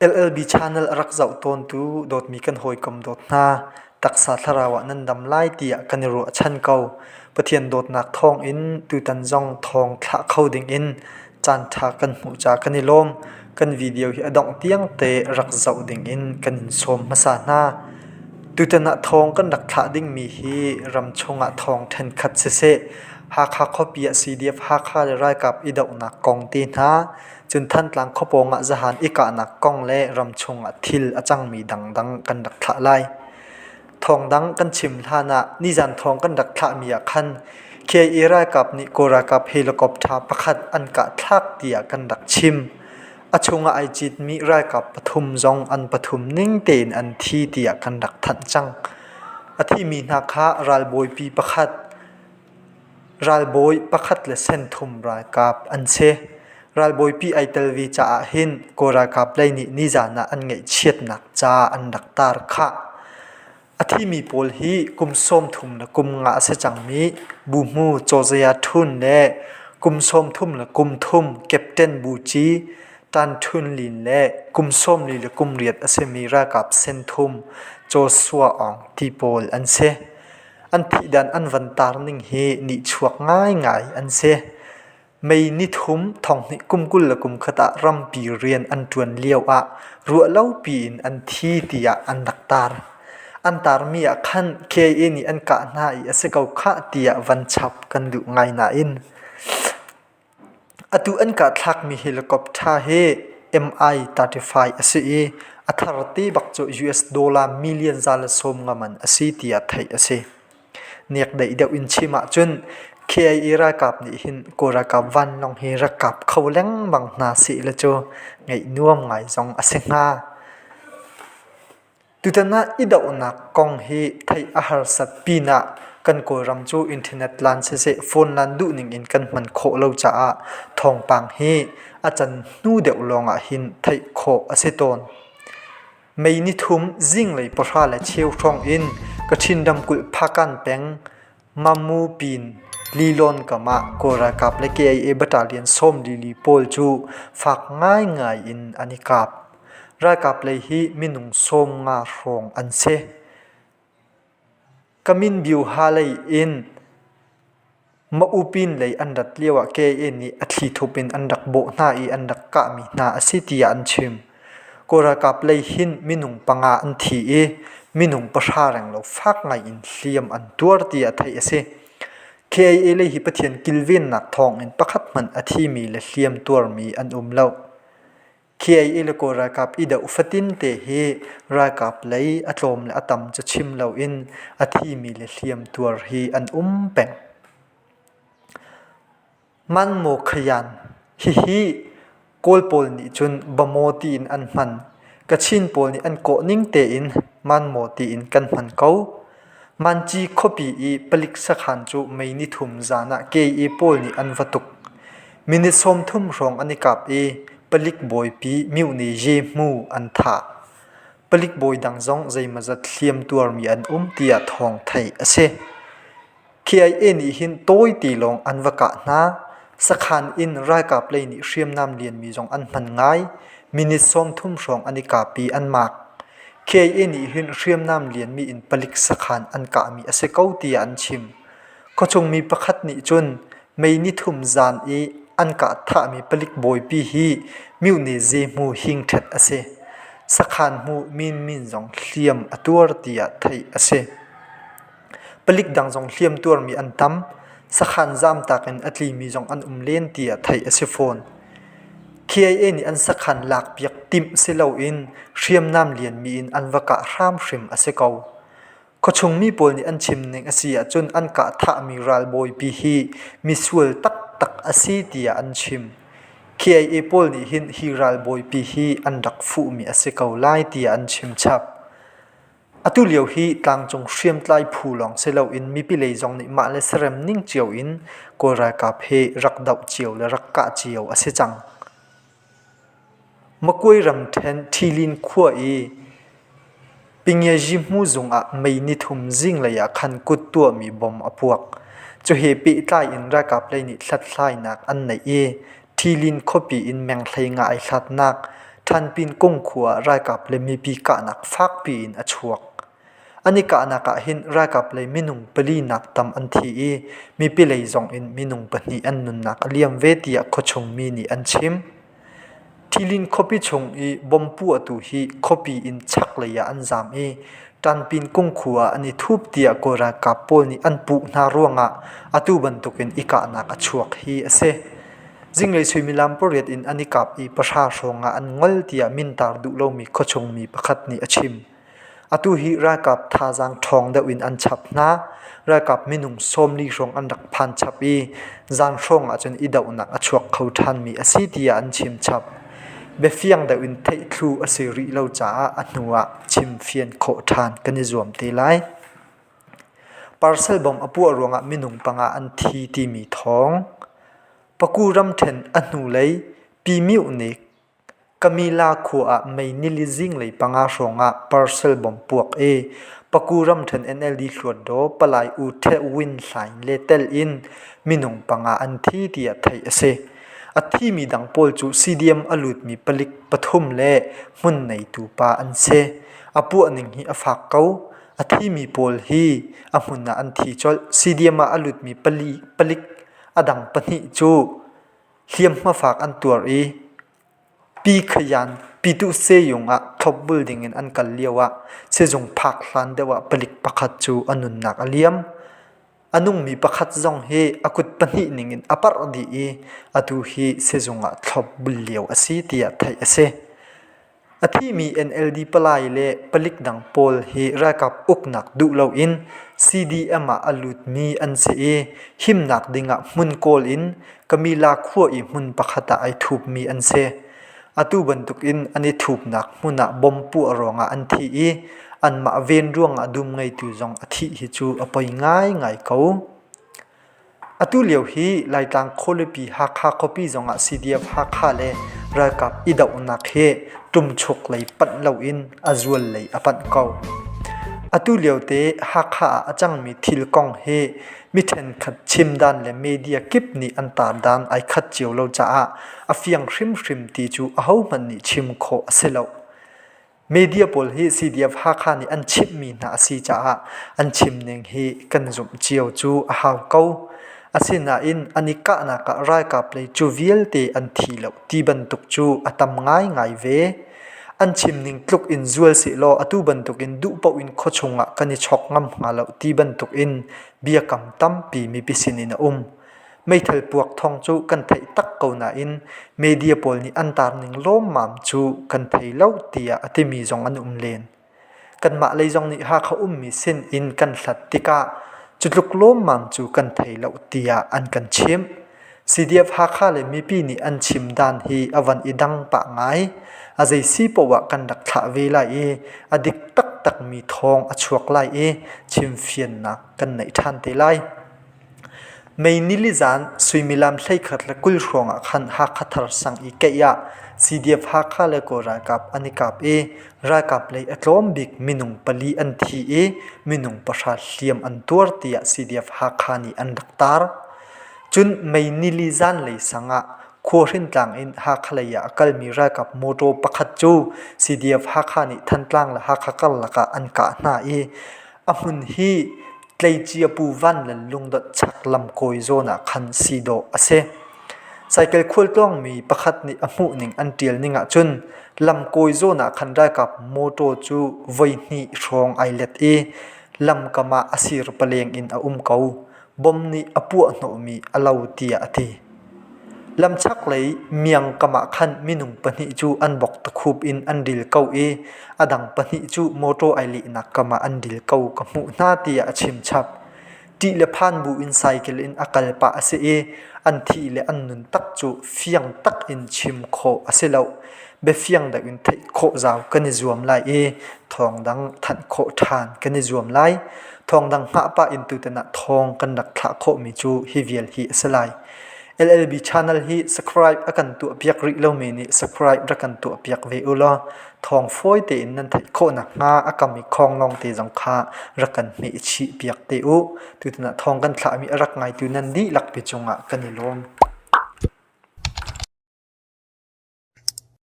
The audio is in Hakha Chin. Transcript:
LLB channel a rak zoh tawntu dawtmi kan hawikom dawt hna, taksa thlarau ah nan dam lai tiah kan i ruahchan ko. Pathian dawtnak thawngin tutan zong thawng thlah kho dingin caanṭha kan hmuh caah kan i lawm. Kan video hi a dongh tiang te rak zoh dingin kan in sawm hmasa hna. Tutan ah thawng kan rak thlah dingmi hi ramchung ah thawng ṭhenkhat siseh, Hakha khuapi ah CDF Hakha le ralkap i dohnak kong te hna, Cun Thantlang khuapawng ah zahan i kahnak kong le ramchung ah thil a cangmi dangdang kan rak thlah lai. Thawngdang kan chim hlan ah nizan thawng kan rak thlahmi ah khan KIA ralkap nih Kawl ralkap helicopter pakhat an kah thlak tiah kan rak chim. A chungah ai citmi ralkap pathum zong an pathum ning tein an thi tiah kan rak thanh cang. A thimi hna kha ralbawipi pakhat Ralbawi pakhat le senthum ralkap an si. Ralbawipi ai tel ve caah hin Kawl ralkap lei nih nizan ah an ngaihchiatnak ca an rak tar khah. A thimi pawl hi kum 30 le kum nga a si cangmi Buhmu Cawzaya Htun le kum 30 le kum thum Captain Bu Ci Tan Htun Lin le kum 40 le kum riat a simi ralkap senthum Joshua Aung ti pawl an si. An thihdan an van tar ning hi nihchuak ngaingai an si. Mei nithum thonghnih kum 21 ah rampi rian an ṭuan lio ah ruahlopi in an thi tiah an rak tar. An tarmi ah khan KIA nih an kah hna i a si ko khah tiah van chap kan duh ngai nain Atu an kahthlakmi helicopter hi Mi-35 a si i a thar te bak cu US dollar million 150 man a si tiah theih a si. Nekdeih deuh in chim ahcun KIA ralkap nih hin Kawl ralkap vanlawng hi rak kap kho lengmang hna seh law cu ngaih nuam ngai zong a si hnga. Tutan ah i dohnak kong hi theih a harsat pinah kan Kawlram cu internet lan siseh phone lan duhning in kan hman khawh lo caah thawngpang hi a can hnu deuh lawngah hin theih khawh a si tawn. Mei nithum zinglei pahra le cheu hrawng in Kachin ramkulh Phakan peng Mamu pin Lilawn kam ah Kawl ralkap le KIA battalion 44 pawl cu fak ngaingai in an i kap. Ralkap lei hi minung 50 hrawng an si. Kaminbyu-ha lei in Maupin lei an rat lioah KIA nih a thlithup in an rak bawh hna i an rak kahmi hna a si tiah an chim. Kawl ralkap lei hin minung panga an thi i minung pahra renglo fak ngai in hliam an tuar tiah theih a si. KIA lei hi Pathian kilvennak thawngin pakhat hmanh a thimi le hliam tuarmi an um lo. KIA le Kawl ralkap i doh fatin te hi ralkap lei a tlawm le a tam cu chim loin a thimi le hliam tuar hi an um peng. Manmaw khayan Hihi Kawl pawl nih cun bamaw tiin an hman. Kachin pawl nih an kawh ning tein manmaw tiin kan hman ko. Manci khuapi i palik sakhan cu mei nithum zan ah KA pawl nih an va tuk. Minute 30 hrawng an i kap i palik bawipi Myone Ye Hmu an thah. Palik bawi dang zong zeimawzat hliam tuarmi an um tiah thawng theih a si. KIA nih hin tawite lawng an va kah hna. Sakhan in ralkap lei nih hriamnam lianmi zong an hman ngai. Minute 30 hrawng an i kap i an maak. KIA nih hin hriamnam lianmi in palik sakhan an kahmi a si ko tiah an chim. Khuachungmi pakhat nih cun mei nithum zan i an kah thahmi palik bawipi hi Myone Zehmu Hingṭhet a si. Sakhan hmu Min Min zong hliam a tuar tiah theih a si. Palik dang zong hliam tuarmi an tam. Sakhan zamtak in a tlimi zong an um len tiah theih a si fawn. KIA nih an sakhan lakpiak timh si loin hriamnam lianmi in an va kah hramhrim a si ko. Khuachung mi pawl nih an chim ning a si ahcun an kah thahmi ralbawipi hi misual taktak a si tiah an chim. KIA pawl nih hin hi ralbawipi hi an rak fuhmi a si ko lai tiah an chim chap. Atu lio hi tlangcung hriamtlai phu lawng si loin mipi lei zong nih mah le sarem ning cio in Kawl ralkap hi rak doh cio le rak kah cio a si cang. Makuai ramṭhen Ṭhilin khua i Pingyazhi hmuzung ah mei nithum zinglei ah khan kut tuahmi bom a puak. Cu he pehtlai in ralkap lei nih hlathlainak an neih i Ṭhilin khuapi in meng 15 ai hlatnak. Thanpin Kung khua ah ralkap le mipi kahnak fakpi in a chuak. An i kahnak ah hin ralkap lei minung pali nak tam an thi i mipi lei zong in minung pahnih an nunnak a liam ve tiah khuachung mi nih an chim. Thilin khuapi chung i bomb puahtu hi khuapi in chaklei ah an zaam i Ṭanpin kungkhu ah an i thup tiah Kawl ralkap pawl nih an puh hna ruangah atu bantukin i kahnak a chuak hi a si. Zinglei suimilam pariat in an i kap i pahra hrawng ah an ngol tiah mintar duh lomi khuachung mi pakhat nih a chim. Atu hi ralkap thazaang ṭhawng deuh in an chap hna. Ralkap minung 40 hrawng an rak phan chap i zan hrawng ahcun i dohnak a chuak kho ṭhanmi a si tiah an chim chap. Biafiang deuh in theih thlu a si rih lo caah a hnu ah chimfian khawh ṭhan kan i zuam te lai. Parcel bom a puah ruangah minung panga an thi timi thawng. Paku ramṭhen a hnulei Pimyuh nih Kamila khua ah May nili zinglei panga hrawngah parcel bomb puak i Paku ramṭhen NLD Hluatdaw Palai U Htet Win Hlaing le tel in minung panga an thi tiah theih a si. A thimi dang pawl cu CDM a lutmi palik pathum le hmun neitu pa an si. A puah ning hi a fak ko. A thimi pawl hi a hmun ah an thi colh. CDM ah a lutmi palik a dang pahnih cu Hliamhma fak an tuar i Pi Khayan Pyituh Seyung ah thlopbul dingin an kal lioah sizung phak hlan deuh ah palik pakhat cu a nunnak a liam. A nungmi pakhat zong hi a kut pahnih ningin a parh dih i atu hi sizung ah thlopbul lio a si tiah theih a si. A thimi NLD palai le palik dang pawl hi ralkap uknak duh loin CDM ah a lutmi an si i himnak dingah hmun kawl in Kamila khua i hmun pakhat ah ai thupmi an si. Atu bantukin an i thupnak hmun ah bom puah ruangah an thi i anmah ven ruangah dum ngeitu zong a thih hi cu a poi ngaingai ko. Atu lio hi Laitlang khualipi Hakha khuapi zongah CDF Hakha le ralkap i dohnak hi ṭumchuk lei panh loin a zual lei a panh ko. Atu liote Hakha ah a cangmi thil kong hi mi ṭhenkhat chim dan le media kip nih an tar dan ai khat cio lo caah a fiang hrimhrim ti cu ahohmanh nih chim khawh a si lo. Media pawl hi CDF Hakha nih an chimhmi hna a si caah an chimning hi kan zumh cio cu a hau ko. Asinain an i kahnak ah ralkap lei cu vialte an thi lo ti bantuk cu a tam ngaingai ve. An chimning tluk in zual sehlaw atu bantukin duh paoh in khuachung ah kan i chawk ngam hnga lo ti bantukin biakam tampi mipi sinin a um. Meithal puak thawng cu kan theih tak ko nain media pawl nih an tar ning lawmmam cu kan thei lo tiah a timi zong an um len. Kanmah lei zong nih Hakha ummi sin in kan hlat tikah cu tluk lawmmam cu kan thei lo tiah an kan chimh. CDF Hakha le mipi nih an chim dan hi a van i dang pah ngai. A zei si poah ah kan rak thlah ve lai i a dik taktakmi thawng a chuak lai i chimfiannak kan neih ṭhan te lai. Mei nili zan suimilam 11:20 hrawng ah khan Hakha Thar sang i keih ah CDF Hakha le Kawl ralkap an i kap i ralkap lei a tlawm bik minung pali an thi i minung pahra hliam an tuar tiah CDF Hakha nih an rak tar. Cun mei nili zanlei sang ah Khuahrintlang in Hakha lei ah a kalmi ralkap mawṭaw pakhat cu CDF Hakha nih Thantlang le Hakha karlak ah an kah hna i A hmun hi tleicia Pu Van Lal lungdonh chak lamkawi zawn ah khan si dawh a si. Cycle khualtlawngmi pakhat nih a hmuhning an ṭial ning ahcun lamkawi zawn ah khan ralkap mawṭaw cu voihnih hrawng ai let i lamkam ah a sir paleng in a um ko. Bom nih a puahhnawhmi a lo tiah a ti. Lam chaklei miangkam ah khan minung pahnih cu an bok takhup in an ril ko i a dang pahnih cu mawṭaw ai lehnak kam ah an ril ko ka hmuh hna tiah a chim chap. Ṭih le phan bu in cycle in a kal pah a si i an thih le an nun tak cu fiang tak in chim khawh a si lo. Biafiang deuh in theih khawh zau kan i zuam lai i thawngdang thanh khawh ṭhan kan i zuam lai. Thawngdang hngah pah in tutan ah thawng kan rak thlah khawhmi cu hi vial hi a si lai. LLB channel hi subscribe a kan tuahpiak rih lomi nih subscribe rak kan tuahpiak ve u law thawng fawi tein nan theih khawh nakhnga a kam i khonglong te zong kha rak kan hmeh chih piak te u. Tutan ah thawng kan thlahmi a rak ngaitu nan dihlak pi cungah kan i lawm.